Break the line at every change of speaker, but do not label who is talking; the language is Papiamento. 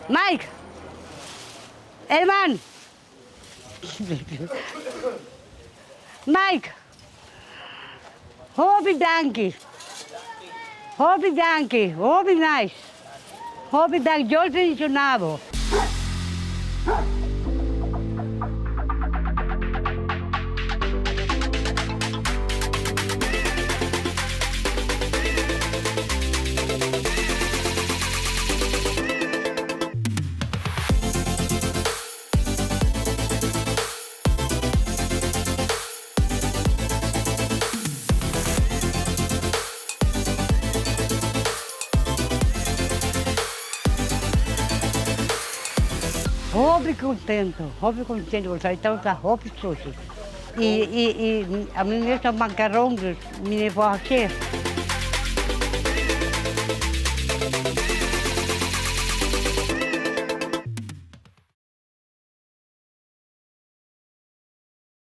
Mike! Herman! Mike! Hopi danki! Hopi danki! Hopi nice! Hopi danki! Dios bendiciona bo! Hopi contento, hopi contento pasobra e tabata hopi sushi. Y y y ami mes ta macaron dus mi no por hacié.